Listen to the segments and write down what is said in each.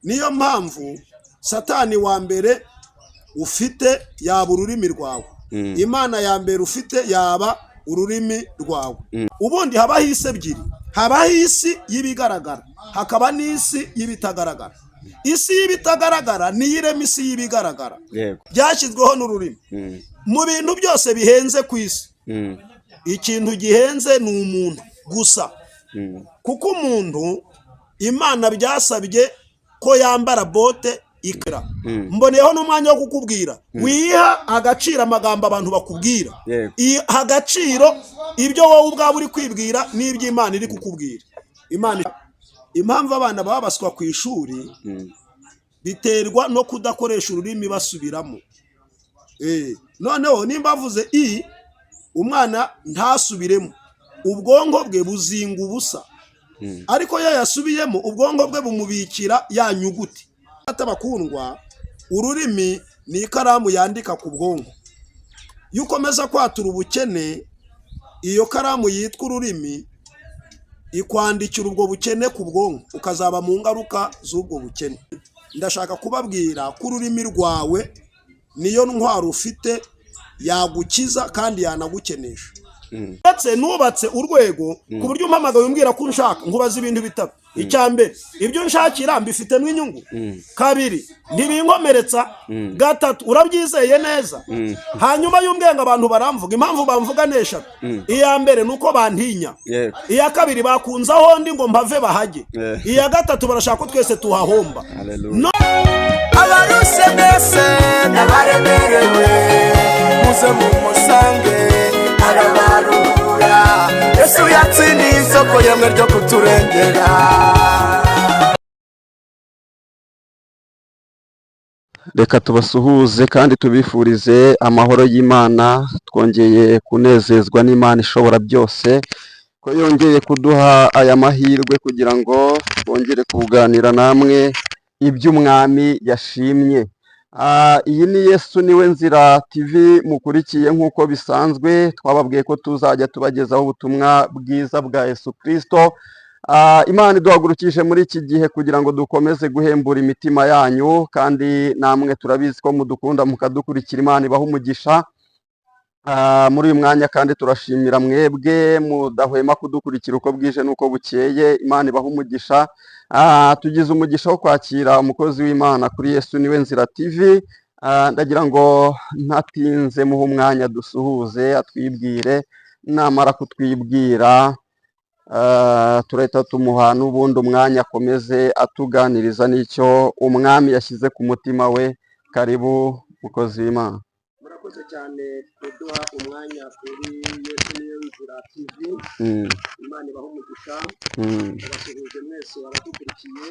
Niyo mpamvu Satani wa mbere ufite yaba ururimi rwawe, Imana ya mbere ufite yaba ururimi rwawe. Ubundi habaho isi ebyiri: habaho isi y'ibigaragara, hakaba n'isi y'ibitagaragara. Isi y'ibitagaragara niyo irema isi y'ibigaragara. Byashyizweho n'ururimi. Mu bintu byose bihenze ku isi, ikintu gihenze ni umuntu gusa, kuko umuntu Imana byasabye ko yambara bote ikara. Mboneyeho n'umwanya wo kukubwira: wiha agaciro amagambo abantu bakubwira, iha agaciro ibyo wowe ubwawe uri kwibwira n'ibyo Imana iri kukubwira. Imana, impamvu abana baba baswa ku ishuri biterwa no kudakoresha ururimi basubiramo. Noneho nimba avuze i, umwana ntasubiremo, ubwonko bwe buzinga ubusa, ariko iyo yasubiyemo, ubwonko bwe bumubikira ya nyuguti. Bakundwa, ururimi ni ikaramu yandika ku bwonko. Iyo ukomeza kwatura ubukene, iyo karamu yitwa ururimi ikwandikira ubwo bukene ku bwonko, ukazaba mu ngaruka z'ubwo bukene. Ndashaka kubabwira ko ururimi rwawe niyo ntwaro ufite yagukiza kandi yanagukenesha. Ndetse nubatse urwego ku buryo umpamagaye umbwira ko unshaka, nkubaza ibintu bitatu. Icya mbere, ibyo nshakira mbifitemo inyungu? Kabiri, ntibinkomeretsa? Gatatu, urabyizeye neza? Hanyuma y'umbwiye ngo abantu baramvuga, impamvu bamvuga ni eshatu. Iya mbere ni uko bantinya. Iya kabiri, bakunze aho ndi ngo mpave bahajye. Iya gatatu, barashaka ko twese tuhahomba. Hallelujah. No. Abaruse mwese n'abaremerewe, muze mumusange, arabaruhura. Yesu yatsindiye isoko yemwe ryo kuturengera. Reka tubasuhuze kandi tubifurize amahoro y'Imana. Twongeye kunezezwa n'Imana ishobora byose ko yongeye kuduha aya mahirwe kugira ngo twongere kuganira namwe iby'Umwami yashimye. Iyi ni Yesu Niwe Nzira TV mukurikiye. Nk'uko bisanzwe, twababwiye ko tuzajya tubagezaho ubutumwa bwiza bwa Yesu Kirisito. Imana iduhagurukije muri iki gihe kugira ngo dukomeze guhembura imitima yanyu, kandi namwe turabizi ko mudukunda mukadukurikira. Imana ibaha umugisha. Muri uyu mwanya kandi turashimira mwebwe mudahwema kudukurikira uko bwije n'uko bukeye. Imana ibaha umugisha. Tugize umugisha wo kwakira umukozi w'Imana kuri Yesu Niwe Nzira TV. Ndagira ngo ntatinze muhe umwanya dusuhuze, atwibwire. Namara kutwibwira, turahita tumuha n'ubundi umwanya akomeze atuganiriza n'icyo Umwami yashyize ku mutima we. Karibu, mukozi w'Imana. Murakoze cyane kuduha umwanya kuri Yesu Niyo Nzira TV. Imana ibaha umugisha. Ndabasuhuje mwese abadukurikiye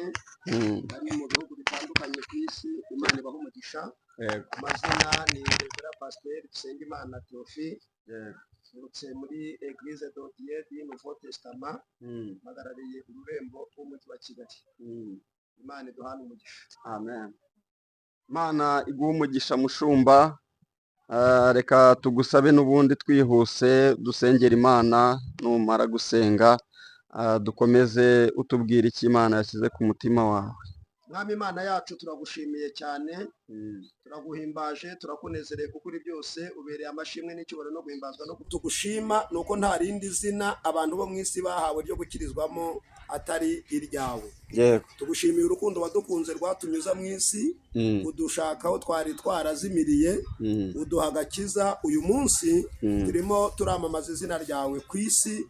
bari mu bihugu bitandukanye ku isi. Imana ibaha umugisha. Amazina ni Reverend Pasiteri Dusengimana Theophile, nturutse muri Église de Dieu du Nouveau Testament, mpagarariye ururembo rw'umujyi wa Kigali. Imana iduhane umugisha. Amen. Imana iguhe umugisha, mushumba. Reka tugusabe n'ubundi twihuse dusengera Imana. Numara gusenga, dukomeze utubwira icyo Imana yashyize ku mutima wawe. Mwami Imana yacu, turagushimiye cyane, turaguhimbaje, turakunezereye, kuko uri byose, ubereye amashimwe n'icyubahiro no guhimbazwa. No tugushima ni uko nta rindi zina abantu bo mu isi bahawe ryo gukirizwamo atari iryawe. Tugushimiye urukundo wadukunze rwatunyuza mu isi, udushaka aho twari twarazimiriye, uduha agakiza. Uyu munsi turimo turamamaza izina ryawe ku isi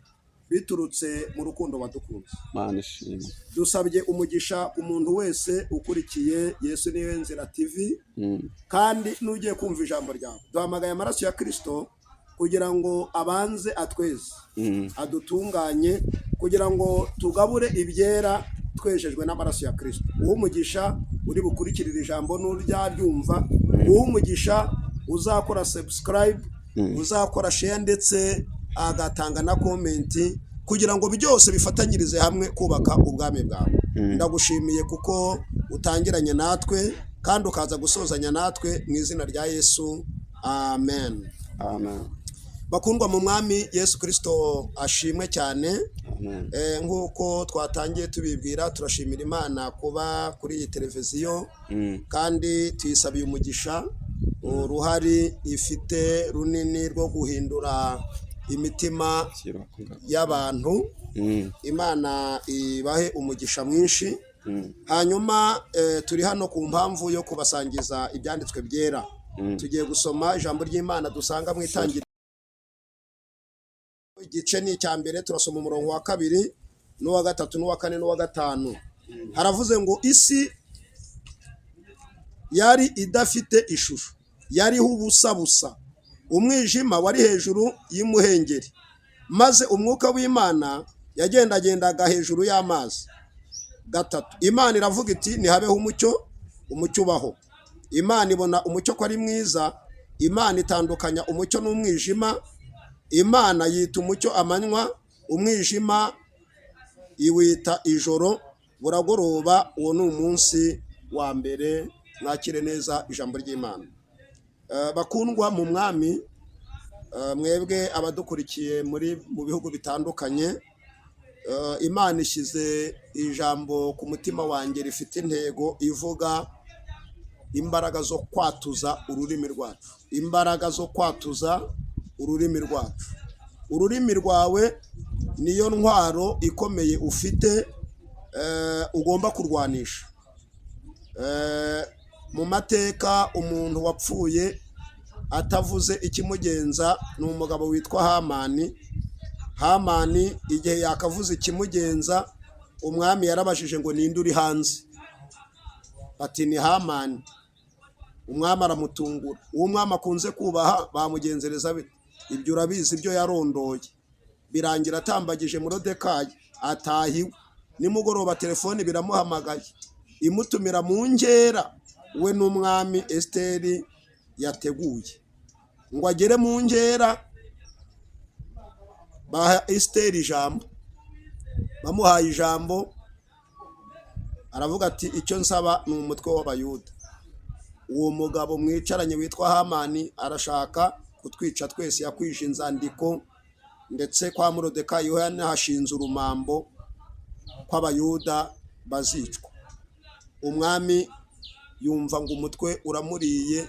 biturutse mu rukundo wadukunze. Imana ishimwe. Dusabye umugisha umuntu wese ukurikiye Yesu Niwe Nzira TV kandi n'ugiye kumva ijambo ryawe. Duhamagaye amaraso ya Kirisito kugira ngo abanze atweze, adutunganye, kugira ngo tugabure ibyera twejejwe n'amaraso ya Kirisito. Uha umugisha uri bukurikirire ijambo n'uryaryumva, uha umugisha uzakora subscribe, uzakora share, ndetse agatanga na comment, kugira ngo byose bifatanyirize hamwe kubaka ubwami bwawe. Ndagushimiye kuko utangiranye natwe kandi ukaza gusozanya natwe, mu izina rya Yesu, amen. Amen. Bakundwa mu Mwami Yesu Kirisito, ashimwe cyane. Nk'uko twatangiye tubibwira, turashimira Imana kuba kuri iyi televiziyo, kandi tuyisabiye umugisha, uruhare ifite runini rwo guhindura imitima y'abantu. Imana ibahe umugisha mwinshi. Hanyuma turi hano ku mpamvu yo kubasangiza ibyanditswe byera. Tugiye gusoma ijambo ry'Imana dusanga mu Itangiriro, igice ni icya mbere. Turasoma umurongo wa kabiri n'uwa gatatu n'uwa kane n'uwa gatanu. Haravuze ngo: "Isi yari idafite ishusho, yariho ubusa busa, umwijima wari hejuru y'imuhengeri, maze umwuka w'Imana yagendagendaga hejuru y'amazi." Gatatu: "Imana iravuga iti: 'Ntihabeho umucyo.' Umucyo ubaho. Imana ibona umucyo ko ari mwiza. Imana itandukanya umucyo n'umwijima. Imana yita umucyo amanywa, umwijima iwita ijoro. Buragoroba, uwo ni umunsi wa mbere." Mwakire neza ijambo ry'Imana. Bakundwa mu Mwami, mwebwe abadukurikiye muri mu bihugu bitandukanye, Imana ishyize ijambo ku mutima wanjye rifite intego ivuga imbaraga zo kwatuza ururimi rwacu. Imbaraga zo kwatuza ururimi rwacu. Ururimi rwawe niyo ntwaro ikomeye ufite, ugomba kurwanisha. Mu mateka, umuntu wapfuye atavuze ikimugenza ni umugabo witwa Hamani. Hamani igihe yakavuze ikimugenza, umwami yarabajije ngo: "Ninde uri hanze?" Ati: "Ni Hamani." Umwami aramutungura. Uwo umwami akunze kubaha bamugenzereza bite? Ibyo urabizi, ibyo yarondoye birangira atambagije Morodekayi, atahiwe. Nimugoroba telefoni biramuhamagaye, imutumira mu nkera we n'umwami Esiteri yateguye. Ngo agere mu nkera, baha Esiteri ijambo. Bamuhaye ijambo, aravuga ati: "Icyo nsaba ni umutwe w'Abayuda. Uwo mugabo mwicaranye witwa Hamani arashaka kutwica twese, yakwije inzandiko, ndetse kwa Morodekayi ho yanahashinze urumambo kw'Abayuda bazicwa." Umwami yumva ngo umutwe uramuriye,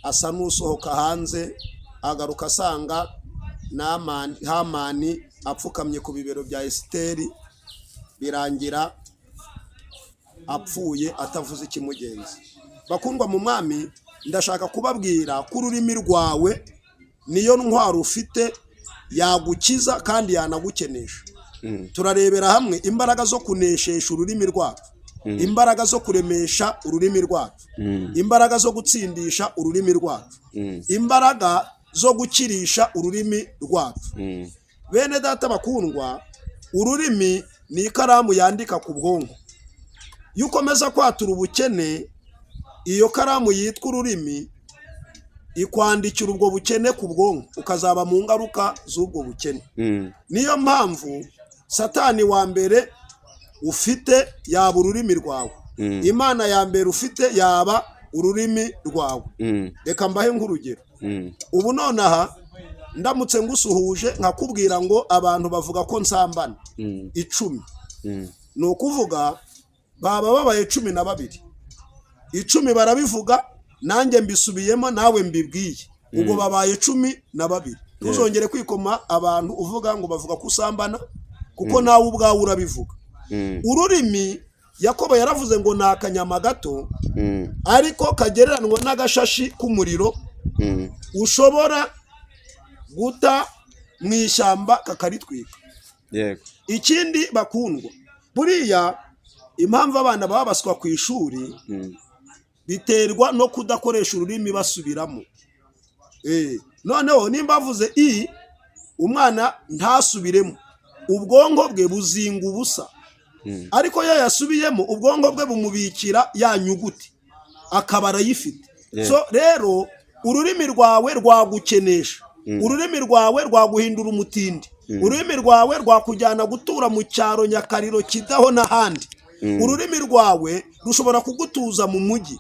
asa n'usohoka hanze, agaruka asanga Hamani apfukamye ku bibero bya Esiteri. Birangira apfuye atavuze ikimugenza. Bakundwa mu Mwami, ndashaka kubabwira ko ururimi rwawe niyo ntwaro ufite yagukiza kandi yanagukenesha. Turarebera hamwe imbaraga zo kuneshesha ururimi rwacu, imbaraga zo kuremesha ururimi rwacu, imbaraga zo gutsindisha ururimi rwacu, imbaraga zo gukirisha ururimi rwacu. Bene data bakundwa, ururimi ni ikaramu yandika ku bwonko. Iyo ukomeza kwatura ubukene, iyo karamu yitwa ururimi ikwandikira ubwo bukene ku bwonko, ukazaba mu ngaruka z'ubwo bukene. Niyo mpamvu Satani wa mbere ufite yaba ururimi rwawe, Imana ya mbere ufite yaba ururimi rwawe. Reka mbahe nk'urugero. Ubu nonaha ndamutse ngusuhuje nkakubwira ngo abantu bavuga ko nsambana 10, ni ukuvuga baba babaye 12. 10 barabivuga, nanjye mbisubiyemo, nawe mbibwiye, ubwo babaye 12. Ntuzongere kwikoma abantu uvuga ngo bavuga ko usambana, kuko nawe ubwawe urabivuga. Ururimi, Yakobo yaravuze ngo ni akanyama gato, ariko kagereranwa n'agashashi k'umuriro ushobora guta mu ishyamba kakaritwika. Ikindi bakundwa, buriya impamvu abana baba baswa ku ishuri biterwa no kudakoresha ururimi basubiramo. Noneho nimba avuze i, umwana ntasubiremo, ubwonko bwe buzinga ubusa. Ariko iyo yasubiyemo, ubwonko bwe bumubikira ya nyuguti, akaba arayifite. So rero ururimi rwawe rwagukenesha, ururimi rwawe rwaguhindura umutindi, ururimi rwawe rwakujyana gutura mu cyaro Nyakariro, Kidaho n'ahandi. Ururimi rwawe rushobora kugutuza mu mujyi.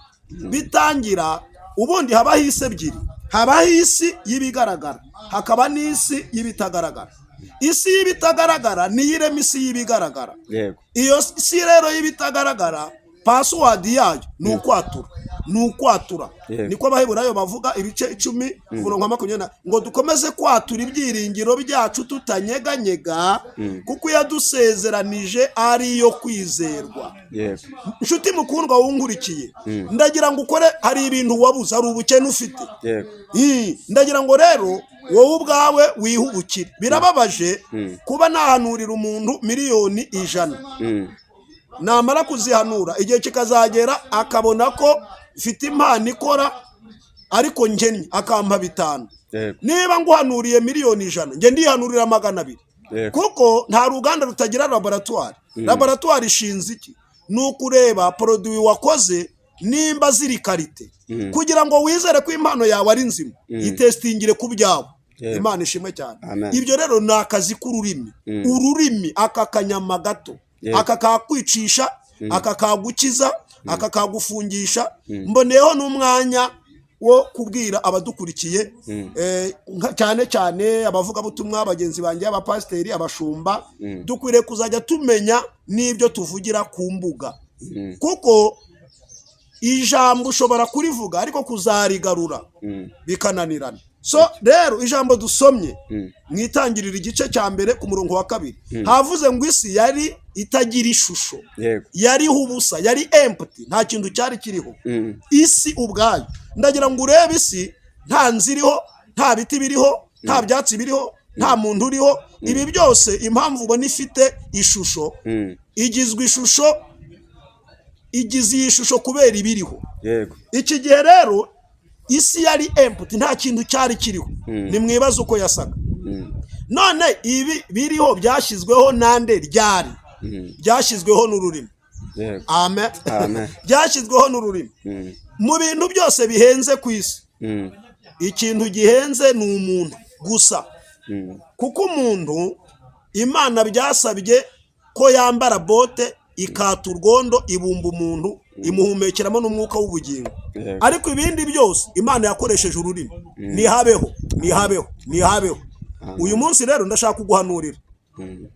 Bitangira ubundi habaho isi ebyiri: habaho isi y'ibigaragara, hakaba n'isi y'ibitagaragara. Isi y'ibitagaragara niyo irema isi y'ibigaragara. Iyo si rero y'ibitagaragara, password yayo ni ukwatura, ni ukwatura. Niko Abaheburayo bavuga, ibice 10, umurongo wa 20 ngo dukomeze kwatura ibyiringiro byacu tutanyeganyega, kuko yadusezeranije ari iyo kwizerwa. Inshuti mukundwa wunkurikiye, ndagira ngo ukore. Hari ibintu wabuze, hari ubukene ufite. Ndagira ngo rero wowe ubwawe wihe ubukire. Birababaje kuba nahanurira umuntu miliyoni 100, namara kuzihanura, igihe kikazagera akabona ko mfite impano ikora ariko ngennye, akampa 5. Niba nguhanuriye miliyoni 100, njye ndihanurira 200, kuko nta ruganda rutagira laboratoire. Laboratoire ishinze iki? Ni ukureba produit wakoze nimba ziri qualité, kugira ngo wizere ko impano yawe ari nzima. Yitesitingire ku byawe. Imana ishimwe cyane. Amen. Ibyo rero ni akazi k'ururimi. Ururimi, aka kanyama gato, aka kakwicisha, aka kagukiza, aka kagufungisha. Mboneyeho n'umwanya wo kubwira abadukurikiye, cyane cyane abavugabutumwa bagenzi banjye, abapasiteri, abashumba, dukwiriye kuzajya tumenya n'ibyo tuvugira ku mbuga, kuko ijambo ushobora kurivuga ariko kuzarigarura bikananirana. So rero ijambo dusomye mu Itangiriro igice cya 1 ku murongo wa 2, havuze ngo isi yari itagira ishusho, yariho ubusa, yari empty, nta kintu cyari kiriho. Isi ubwayo, ndagira ngo urebe isi, nta nzu iriho, nta biti biriho, nta byatsi biriho, nta muntu uriho. Ibi byose, impamvu ubona ifite ishusho, igizwe ishusho, igize iyi shusho kubera ibiriho. Iki gihe rero isi yari empty, nta kintu cyari kiriho. Nimwibaze uko yasaga. None ibi biriho byashyizweho nande, ryari? Byashyizweho n'ururimi. Amen. Amen. Byashyizweho n'ururimi. Mu bintu byose bihenze ku isi, ikintu gihenze ni umuntu gusa, kuko umuntu Imana byasabye ko yambara bote, ikata urwondo, ibumba umuntu, imuhumekeramo n'umwuka w'ubugingo. Ariko ibindi byose Imana yakoresheje ururimi: nihabeho, nihabeho, nihabeho. Uyu munsi rero ndashaka kuguhanurira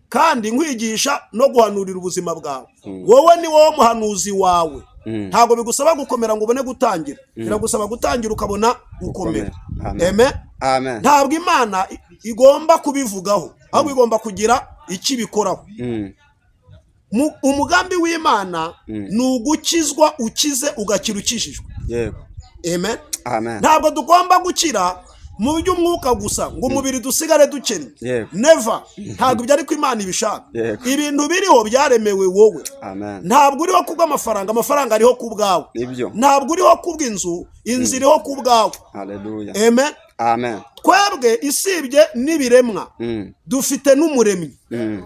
kandi nkwigisha no guhanurira ubuzima bwawe. Wowe ni wowe muhanuzi wawe. Ntabwo bigusaba gukomera ngo ubone gutangira, biragusaba gutangira ukabona gukomera. Amen. Amen. Amen. Ntabwo Imana igomba kubivugaho, ahubwo igomba kugira icyo ibikoraho. Umugambi w'Imana ni ugukizwa ukize, ugakira ukijijwe. Amen. Amen. Ntabwo tugomba gukira mu by'umwuka gusa ngo umubiri dusigare dukennye. Never, ntabwo ibyo, ariko Imana ibishaka. Ibintu biriho byaremewe wowe. Amen. Ntabwo uriho kubw'amafaranga, amafaranga ariho ku bwawe. Ntabwo uriho kubw'inzu, inzu iriho ku bwawe. Haleluya. Amen. Amen. Twebwe isibye n'ibiremwa, dufite n'umuremyi.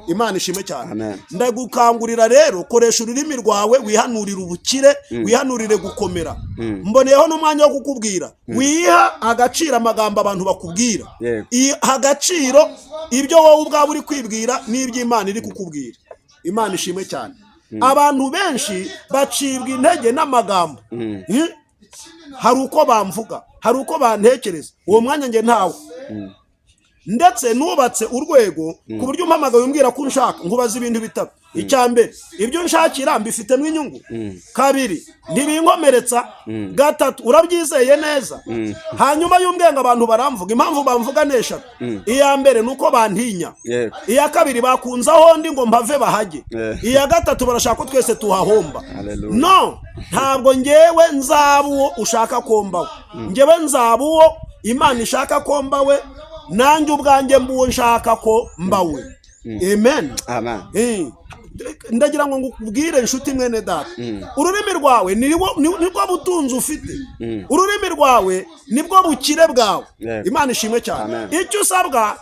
Imana ishimwe cyane. Amen. Ndagukangurira rero, koresha ururimi rwawe, wihanurire ubukire, wihanurire gukomera. Mboneyeho n'umwanya wo kukubwira: wiha agaciro amagambo abantu bakubwira. Iha agaciro ibyo wowe ubwawe uri kwibwira n'iby'Imana iri kukubwira. Imana ishimwe cyane. Abantu benshi bacibwa intege n'amagambo. Hari uko bamvuga, hari uko bantekereza, uwo mwanya njye ntawe. Ndetse nubatse urwego ku buryo umpamagaye umbwira ko unshaka, nkubaza ibintu bitatu. Icya mbere, ibyo nshakira mbifitemo inyungu? Kabiri, ntibinkomeretsa? Gatatu, urabyizeye neza? Hanyuma y'umbwenga abantu baramvuga, impamvu bamvuga ni eshatu. Iya mbere ni uko bantinya. Iya kabiri, bakunze aho ndi ngo mpave bahajye. Iya gatatu, barashaka ko twese tuhahomba. Hallelujah. No, ntabwo ngewe nzaba uwo ushaka ko mbawe. Ngewe nzaba uwo Imana ishaka ko mbawe, nanjye ubwanjye mba uwo nshaka ko mbawe. Amen. Amen. Ndagira ngo ngubwire, inshuti mwene data, ururimi rwawe nibwo butunzi ufite, ururimi rwawe nibwo bukire bwawe. Imana ishimwe cyane. Amen. Icyo usabwa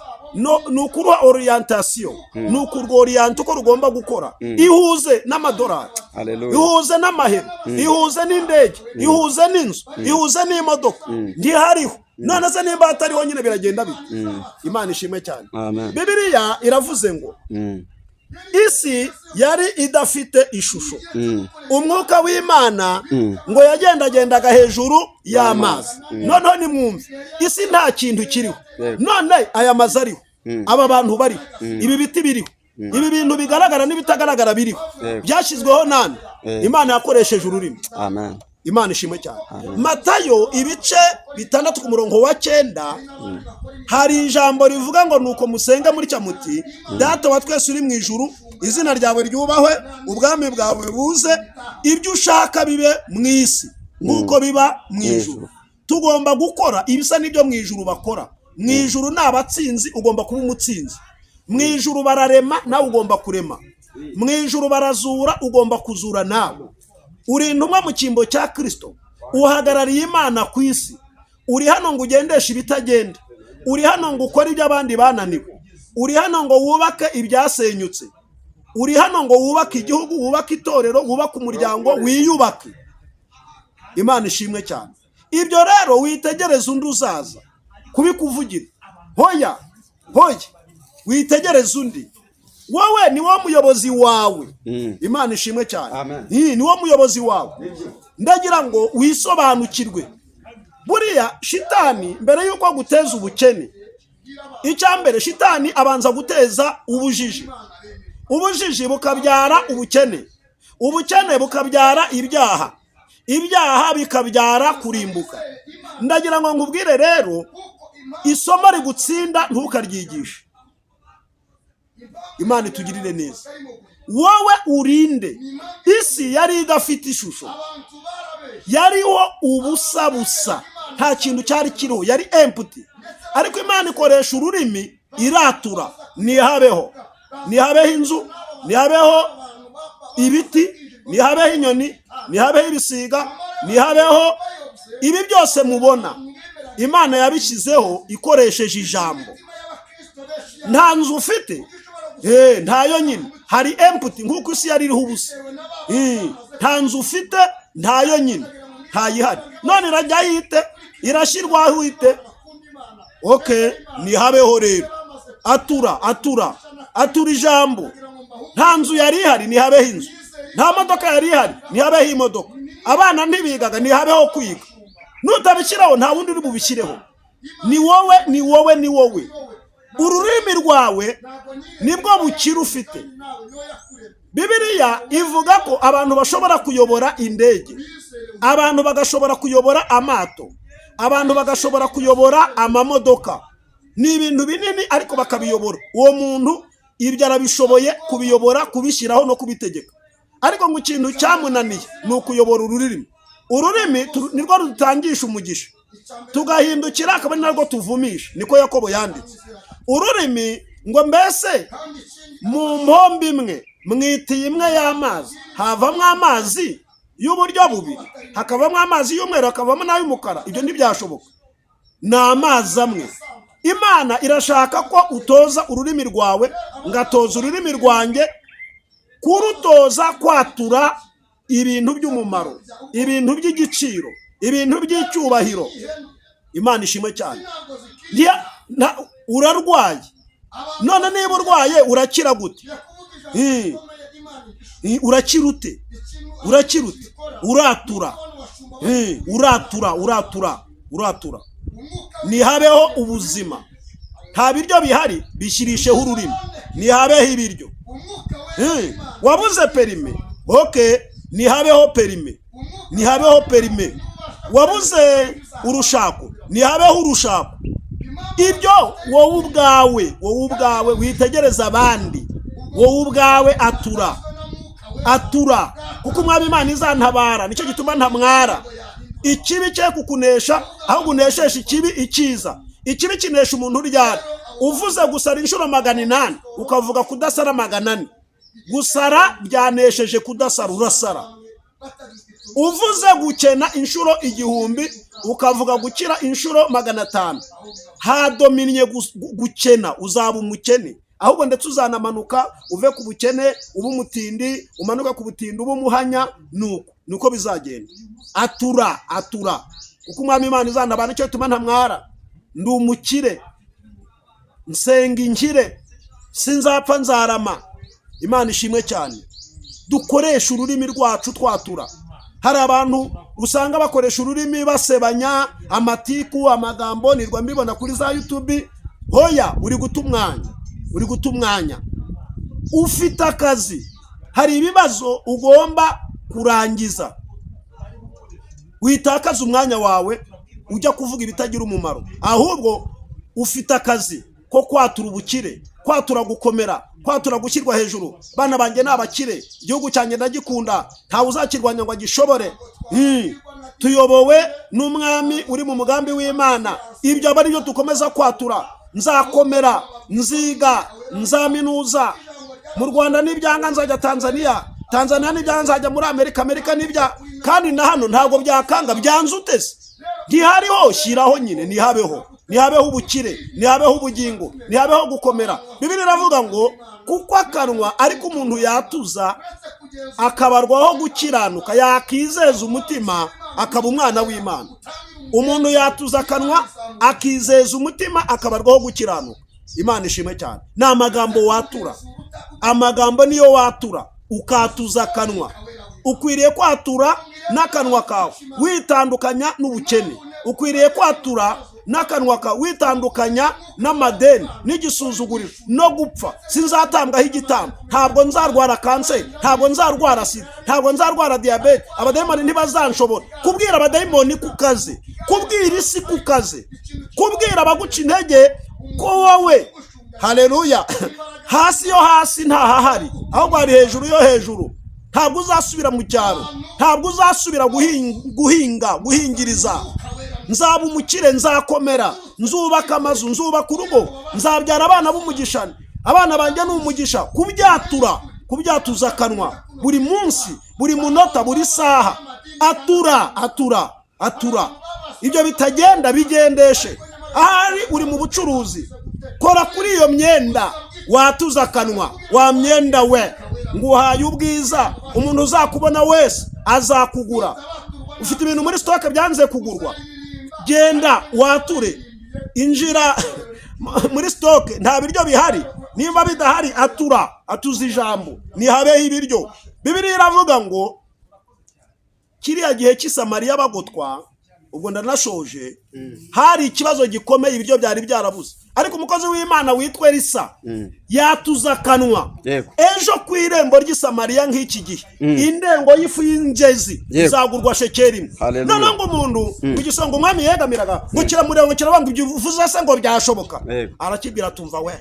ni ukuruha orientation, ni ukurworiyanta uko rugomba gukora. Ihuze n'amadolari, Hallelujah. ihuze n'amahema, ihuze n'indege, ihuze n'inzu, ihuze n'imodoka. Ntihariho? None se nimba hatariho nyine biragenda bite? Imana ishimwe cyane. Amen. Bibiliya iravuze ngo isi yari idafite ishusho, umwuka w'Imana ngo yagendagendaga hejuru y'amazi. Noneho nimwumve, isi nta kintu kiriho. None aya mazu ariho. Aba bantu bariho, ibi biti biriho, ibi bintu bigaragara n'ibitagaragara biriho, byashyizweho nande? Imana yakoresheje ururimi. Amen. Imana ishimwe cyane. Matayo ibice 6 ku murongo wa 9, hari ijambo rivuga ngo nuko musenga muri cyamuti: Data wa twese uri mu ijuru, izina ryawe ryubahwe, ubwami bwawe buze, ibyo ushaka bibe mu isi nk'uko biba mu ijuru. Tugomba gukora ibisa n'ibyo mu ijuru bakora. Mu ijuru ni abatsinzi, ugomba kuba umutsinzi. Mu ijuru bararema, nawe ugomba kurema. Mu ijuru barazura, ugomba kuzura nawe. Uri intumwa mu cyimbo cya Kristo, uhagarariye Imana ku isi. Uri hano ngo ugendeshe ibitagenda, uri hano ngo ukore ibyo abandi bananiwe, uri hano ngo wubake ibyasenyutse, uri hano ngo wubake igihugu, wubake itorero, wubake umuryango, wiyubake. Imana ishimwe cyane. Ibyo rero witegereze undi uzaza kubikuvugira. Hoya hoya, witegereze undi. Wowe ni wo muyobozi wawe. Imana ishimwe cyane. Amen. Ni wo muyobozi wawe. Ndagira ngo wisobanukirwe. Buriya shitani mbere y'uko guteza ubukene, icya mbere shitani abanza guteza ubujiji. Ubujiji bukabyara ubukene, ubukene bukabyara ibyaha, ibyaha bikabyara kurimbuka. Ndagira ngo nkubwire rero, isomo rigutsinda ntukaryigishe. Imana itugirire neza. Wowe urinde. Isi yari idafite ishusho, yariho ubusa busa, nta kintu cyari kiriho, yari empty. Ariko Imana ikoresha ururimi iratura: nihabeho, nihabeho inzu, nihabeho ibiti, nihabeho inyoni, nihabeho ibisiga, nihabeho ibi byose mubona. Imana yabishyizeho ikoresheje ijambo. Nta nzu ufite, ntayo nyine, hari empty nk'uko isi yari iriho ubusa. Nta nzu ufite, ntayo nyine, ntayihari. None irajya yite, irashyirwaho ite? Okay, nihabeho rero. Atura, atura, atura ijambo. Nta nzu yari ihari, nihabeho inzu. Nta modoka yari ihari, nihabeho imodoka. Abana ntibigaga, nihabeho kwiga. Nutabishyiraho nta wundi uri bubishyireho. Ni wowe, ni wowe, ni wowe. Ururimi rwawe nibwo bukira ufite. Bibiliya ivuga ko abantu bashobora kuyobora indege, abantu bagashobora kuyobora amato, abantu bagashobora kuyobora amamodoka. Ni ibintu binini ariko bakabiyobora. Uwo muntu ibyo arabishoboye kubiyobora, kubishyiraho no kubitegeka. Ariko ngo ikintu cyamunaniye ni ukuyobora ururimi. Ururimi nirwo rutangisha umugisha, tugahindukira akaba ari narwo tuvumisha. Niko Yakobo yanditse. Ururimi ngo mbese mu mpombo imwe, mwitiye imwe y'amazi, havamo amazi y'uburyo bubiri, hakavamo amazi y'umweru, hakavamo n'ay'umukara. Ibyo ntibyashoboka, ni amazi amwe. Imana irashaka ko utoza ururimi rwawe, ngatoza ururimi rwanjye, kurutoza kwatura ibintu by'umumaro, ibintu by'igiciro, ibintu by'icyubahiro. Imana ishimwe cyane. Urarwaye none, niba urwaye urakira gute? Urakira ute? Urakira ute? Uratura. Uratura, uratura, uratura. Nihabeho ubuzima. Nta biryo bihari, bishyirisheho ururimi, nihabeho ibiryo. Wabuze perime, okay, nihabeho perime, nihabeho perime. Wabuze urushako, nihabeho urushako. Ibyo wowe ubwawe, wowe ubwawe witegereza abandi, wowe ubwawe atura, atura. Kuko umwami Imana izantabara, nicyo gituma ntamwara. Ikibi cye kukunesha, ahubwo uneshesha ikibi icyiza. Ikibi kinesha umuntu uryara. Uvuze gusara inshuro 800, ukavuga kudasara 400. Gusara byanesheje kudasara, urasara. Uvuze gukena inshuro 1000, ukavuga gukira inshuro 500. Hadominye gukena, uzaba umukene. Ahubwo ndetse uzanamanuka uve ku bukene ube umutindi, umanuka ku butindi ube umuhanya. Nuko niko bizagenda. Atura, atura. Kuko umwami Imana izantabara, nicyo gituma ntamwara. Ndi umukire, nsenga inkire, sinzapfa nzarama. Imana ishimwe cyane. Dukoresha ururimi rwacu twatura. Hari abantu usanga bakoresha ururimi basebanya, amatiku, amagambo, nirwa mbibona kuri za YouTube. Hoya, uri guta umwanya, uri guta umwanya. Ufite akazi, hari ibibazo ugomba kurangiza. Witakaza umwanya wawe ujya kuvuga ibitagira umumaro, ahubwo ufite akazi ko kwatura ubukire, kwatura gukomera, kwatura gushyirwa hejuru. Bana banjye ni abakire, igihugu cyanjye ndagikunda, ntawe uzakirwanya ngo agishobore. Tuyobowe n'umwami uri mu mugambi w'Imana. Ibyo aba ari byo dukomeza kwatura. Nzakomera, nziga, nzaminuza mu Rwanda, n'ibyanga nzajya Tanzania, Tanzania n'ibyanga nzajya muri Amerika, Amerika n'ibya kandi na hano ntabwo byakanga. Byanze utese ntihariho, shyiraho nyine, ntihabeho, ntihabeho ubukire, ntihabeho ubugingo, ntihabeho gukomera. Bibiliya iravuga ngo kuko akanwa ariko umuntu yatuza akabarwaho gukiranuka, yakizeza umutima akaba umwana w'Imana. Umuntu yatuza akanwa akizeza umutima akabarwaho gukiranuka. Imana ishimwe cyane. Ni amagambo watura, amagambo niyo watura, ukatuza akanwa. Ukwiriye kwatura n'akanwa kawe witandukanya n'ubukene, ukwiriye kwatura n'akanwa kawe witandukanya n'amadeni n'igisuzuguriro no gupfa. Sinzatambwaho igitambo, ntabwo nzarwara kanseri, ntabwo nzarwara sida, ntabwo nzarwara diyabete, abadayimoni ntibazanshobora. Kubwira abadayimoni ku kazi, kubwira isi ku kazi, kubwira abaguca intege ko wowe, haleluya, hasi yo hasi ntahahari, ahubwo hari hejuru yo hejuru. Ntabwo uzasubira mu cyaro, ntabwo uzasubira guhinga, guhingiriza. Nzaba umukire, nzakomera, nzubaka amazu, nzubaka urugo, nzabyara abana b'umugisha, abana banjye ni umugisha. Kubyatura, kubyatuza akanwa buri munsi, buri munota, buri saha. Atura, atura, atura. Ibyo bitagenda bigendeshe. Ahari uri mu bucuruzi, kora kuri iyo myenda, watuza akanwa: wa myenda we, nguhaye ubwiza, umuntu uzakubona wese azakugura. Ufite ibintu muri stock byanze kugurwa, genda wature, injira muri stock, nta biryo bihari. Niba bidahari, atura, atuza ijambo, ntihabeho ibiryo. Bibiliya iravuga ngo kiriya gihe cy'i Samariya bagotwa, ubwo ndanashoje, hari ikibazo gikomeye, ibiryo byari byarabuze, ariko umukozi w'Imana witwa Elisa yatuza akanwa. Ejo ku irembo ry'i Samariya nk'iki gihe, indengo y'ifu y'ingezi izagurwa shekeri 1. Haleluya. Noneho ngo umuntu ku gisonga umwami yegamiraga ngo kiramureba, ngo kiravuga ngo ibyo uvuze se ngo byashoboka? Arakibwira, tumva we,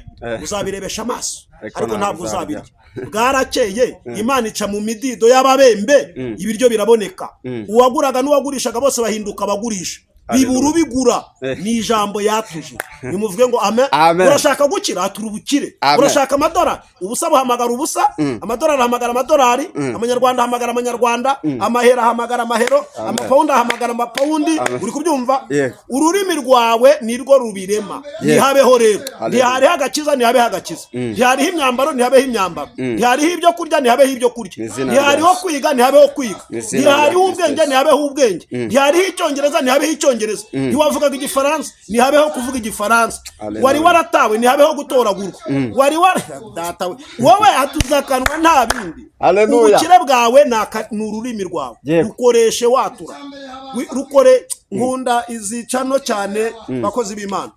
uzabirebesha amaso Ariko ariko ntabwo ntabwo uzabirya. uzabirya. Bwarakeye, Imana ica mu midido y'ababembe, ibiryo biraboneka. Uwaguraga n'uwagurishaga bose bahinduka abagurisha. Haleluya. Bibura ubigura. Ni ijambo yatuje. Nimuvuge ngo amen. Amen. Urashaka gukira, atura ubukire. Amen. Urashaka amadolari, ubusa buhamagara ubusa, amadolari ahamagara amadolari, amanyarwanda ahamagara amanyarwanda, amahero ahamagara amahero, amapawundi ahamagara amapawundi. Amen. Uri kubyumva? Yego. Ururimi rwawe nirwo rubirema. Ntihabeho rero. Haleluya. Ntihariho agakiza, ntihabeho agakiza. Ntihariho imyambaro, ntihabeho imyambaro. Ntihariho ibyo kurya, ntihabeho ibyo kurya. Mu izina Ntihariho rya Yesu. kwiga, ntihabeho kwiga. Mu izina rya Ntihariho Kristo ubwenge, Yesu. ntihabeho ubwenge. Ntihariho icyongereza, ntihabeho icyongereza. Ntiwavugaga igifaransa, ntihabeho kuvuga igifaransa. Haleluya. Wari waratawe, ntihabeho gutoragurwa. Wari war data we, wowe atuza akanwa, nta bindi. Haleluya. Ubukire bwawe ni ururimi rwawe. Yego. Rukoreshe watura. Rukore. Nkunda izi channel cyane, bakozi b'Imana.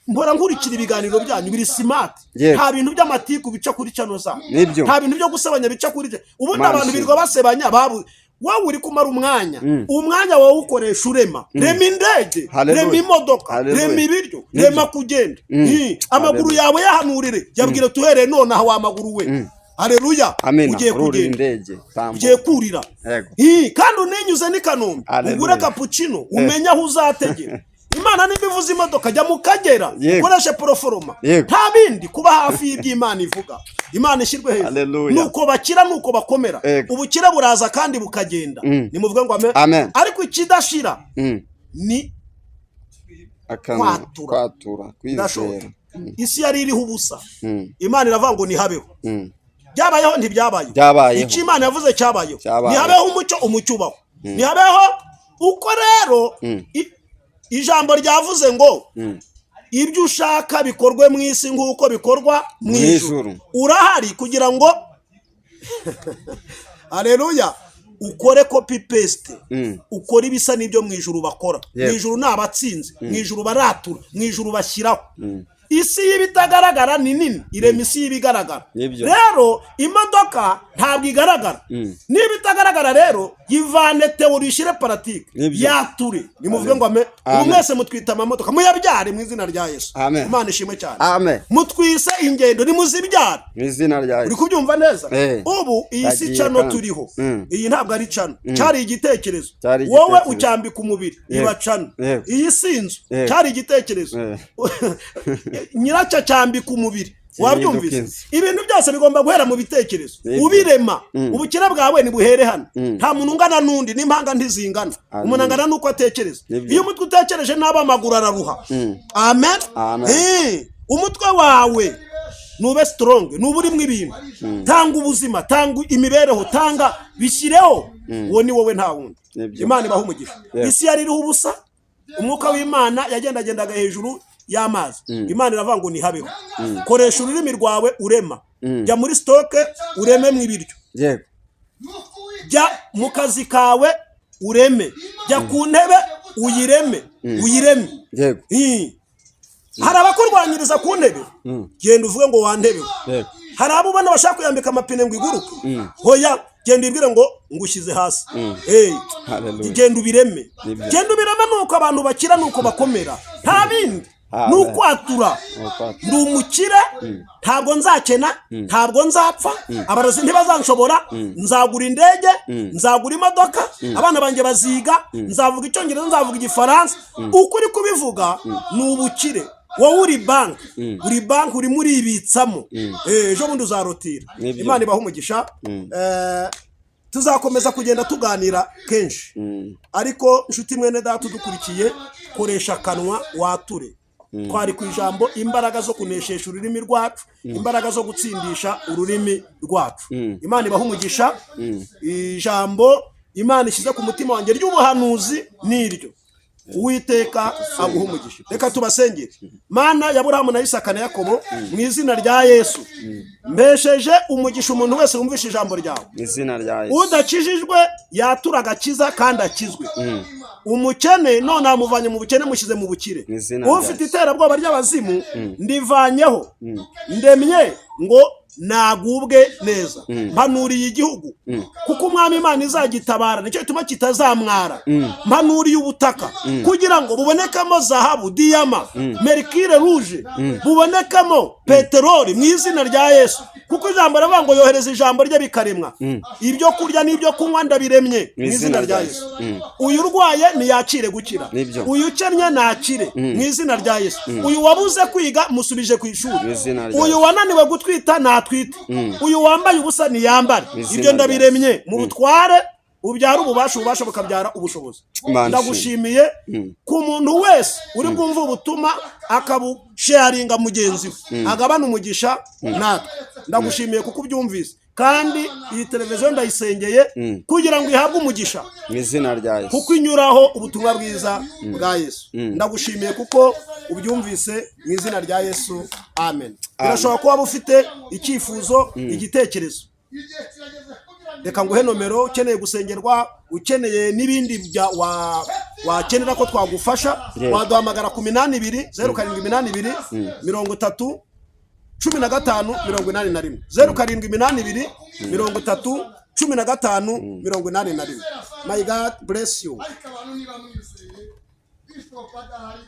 Mpora nkurikira ibiganiro byanyu, biri smart. Yego. Nta bintu by'amatiku bica kuri channel zanyu. Nibyo. Nta bintu byo gusebanya bica kuri ubundi Imana abantu ishimwe. birirwa basebanya babu. Wowe uri kumara umwanya, umwanya wowe ukoresha urema. Rema indege, Haleluya. rema imodoka, Haleluya. rema ibiryo, Nibyo. rema kugenda. Amaguru Haleluya. yawe yahanurire, yabwire tuhereye none aha, wa maguru we, haleluya, Amina. ugiye Ururira kugenda, indege, tambuka. ugiye kurira. Yego. Kandi uninyuze n'i Kanombe, Haleluya. ugure cappuccino, umenye aho uzategera. Imana nimba ivuze imodoka, jya mu Kagera, Yego. ukoreshe proforma. Yego. Nta bindi, kuba hafi y'iby'Imana ivuga. Imana ishyirwe hejuru. Haleluya. Nuko bakira, nuko bakomera. Yego. Ubukire buraza kandi bukagenda. Nimuvuge ngo amen. Amen. Ariko ikidashira ni Akanwa, kwatura. kwatura, Ndashoboye. kwizera. Isi yari iriho ubusa, Imana iravuga ngo ntihabeho. Byabayeho, ntibyabayeho? Byabayeho. Icyo Imana yavuze cyabayeho. Cyabayeho. Ntihabeho umucyo, umucyo ubaho. Ntihabeho uko rero ijambo ryavuze ngo ibyo ushaka bikorwe mu isi nk'uko bikorwa mu Mu ijuru. ijuru. Urahari kugira ngo, aleluya. Ukore copy paste, Mm. ukore ibisa n'ibyo mu ijuru bakora. Mu ijuru ni abatsinzi, mu ijuru baratura, mu ijuru bashyiraho. Isi y'ibitagaragara ni nini, irema isi y'ibigaragara. Nibyo. Rero imodoka ntabwo igaragara. Niba itagaragara rero, yivane théorie, ushyire pratique. Nibyo. Yature. Nimuvuge ngo amen. Ubu Amen. mwese mutwita amamodoka, muyabyare mu izina rya Yesu. Amen. Imana ishimwe cyane. Amen. Mutwise ingendo, nimuzibyare. Mu izina rya Uri Yesu. kubyumva neza? Eh. Ubu iyi si Bagiye channel kandi. turiho. Iyi ntabwo ari channel, cyari igitekerezo. Cyari Wowe igitekerezo. ucyambika umubiri, iba channel. Iyi si inzu, cyari igitekerezo. Nyiracyo cyambika umubiri. Wabyumvise? Inzu. Ibintu byose bigomba guhera mu bitekerezo. Nibyo. Ubirema. Ubukire bwawe nibuhere hano. Nta muntu ungana n'undi, n'impanga ntizingana. Amen. Umuntu angana n'uko atekereza. Nibyo. Iyo umutwe utekereje nabi, amaguru araruha. Amen. Amen. Umutwe wawe nube strong, nuba urimo ibintu, tanga ubuzima, tanga imibereho, tanga, bishyireho. Uwo ni wowe, nta wundi. Nibyo. Imana ibaha umugisha. Isi yari iriho ubusa, umwuka w'Imana yagendagendaga hejuru y'amazi. Imana iravuga ngo ntihabeho. Koresha ururimi rwawe urema. Jya muri stock urememo ibiryo. Jya mu kazi kawe ureme, jya ku ntebe uyireme, uyireme. Hari abakurwanyiriza ku ntebe, genda uvuge ngo wa ntebe we. Hari abo ubona bashaka kuyambika amapine ngo iguruke, hoya, genda ubibwire ngo ngushyize hasi. Hey, Hallelujah. genda ubireme. Nibyo. Genda ubireme, nuko abantu bakira, nuko bakomera, nta bindi. Amen. Ni ukwatura. Ni ukwatura. Ndi umukire, ntabwo nzakena, ntabwo nzapfa, abarozi ntibazanshobora, nzagura indege, nzagura imodoka, abana banjye baziga, nzavuga Icyongereza, nzavuga Igifaransa. Uko uri kubivuga ni ubukire. Wowe uri banki, uri banki, urimo uribitsamo. Ejo bundi uzarotira. Nibyo. Imana ibaha umugisha. Tuzakomeza kugenda tuganira kenshi, ariko inshuti mwene data udukurikiye, koresha akanwa wature. Twari ku ijambo imbaraga zo kuneshesha ururimi rwacu, imbaraga zo gutsindisha ururimi rwacu. Imana ibaha umugisha. Ijambo Imana ishyize ku mutima wanjye ry'ubuhanuzi ni iryo. Uwiteka aguha umugisha. Reka tubasengere. Mana ya Burahamu na Isaka na Yakobo, mu izina rya Yesu, mbesheje umugisha umuntu wese wumvishe ijambo ryawe. Mu izina rya Yesu. Udakijijwe yatura agakiza kandi akizwe. Umukene none amuvanye mu bukene, mushyize mu bukire. Mu izina rya Ufite Yesu. iterabwoba ry'abazimu ndivanyeho, ndemye ngo nagubwe neza. Mpanuriye igihugu, kuko Umwami Imana izagitabara, nicyo gituma kitazamwara. Mpanuriye ubutaka kugira ngo bubonekamo zahabu, diyama, mercure rouge, bubonekamo peteroli, mu izina rya Yesu, kuko ijambo riravuga ngo yohereza ijambo rye bikaremwa. Ibyo kurya n'ibyo kunywa ndabiremye mu izina rya Yesu. Uyu urwaye ntiyakire gukira. Nibyo. Uyu ukennye nakire mu izina rya Yesu. Uyu wabuze kwiga musubije ku ishuri. Mu izina rya Uyu Yesu. wananiwe gutwita natwite. Uyu wambaye ubusa ntiyambare. Mu izina Ibyo rya ndabiremye mu butware ubyara ububasha, ububasha bukabyara ubushobozi. Imana ishimwe. Ndagushimiye ku muntu wese uri bwumve ubutumwa akabusharinga mugenzi we, agabana umugisha natwe. Ndagushimiye kuko ubyumvise, kandi iyi televiziyo ndayisengeye kugira ngo ihabwe umugisha, Mu izina rya Yesu. kuko inyuraho ubutumwa bwiza bwa Yesu. Ndagushimiye kuko ubyumvise, mu izina rya Yesu, amen. Birashobora kuba ufite icyifuzo, igitekerezo, reka nguhe nomero. Ukeneye gusengerwa, ukeneye n'ibindi bya wakenera ko twagufasha, waduhamagara ku 82, 0782 30 15 81, 0782 30 15 81. My God bless you. Ariko abantu niba mwizeye, Bishop adahari.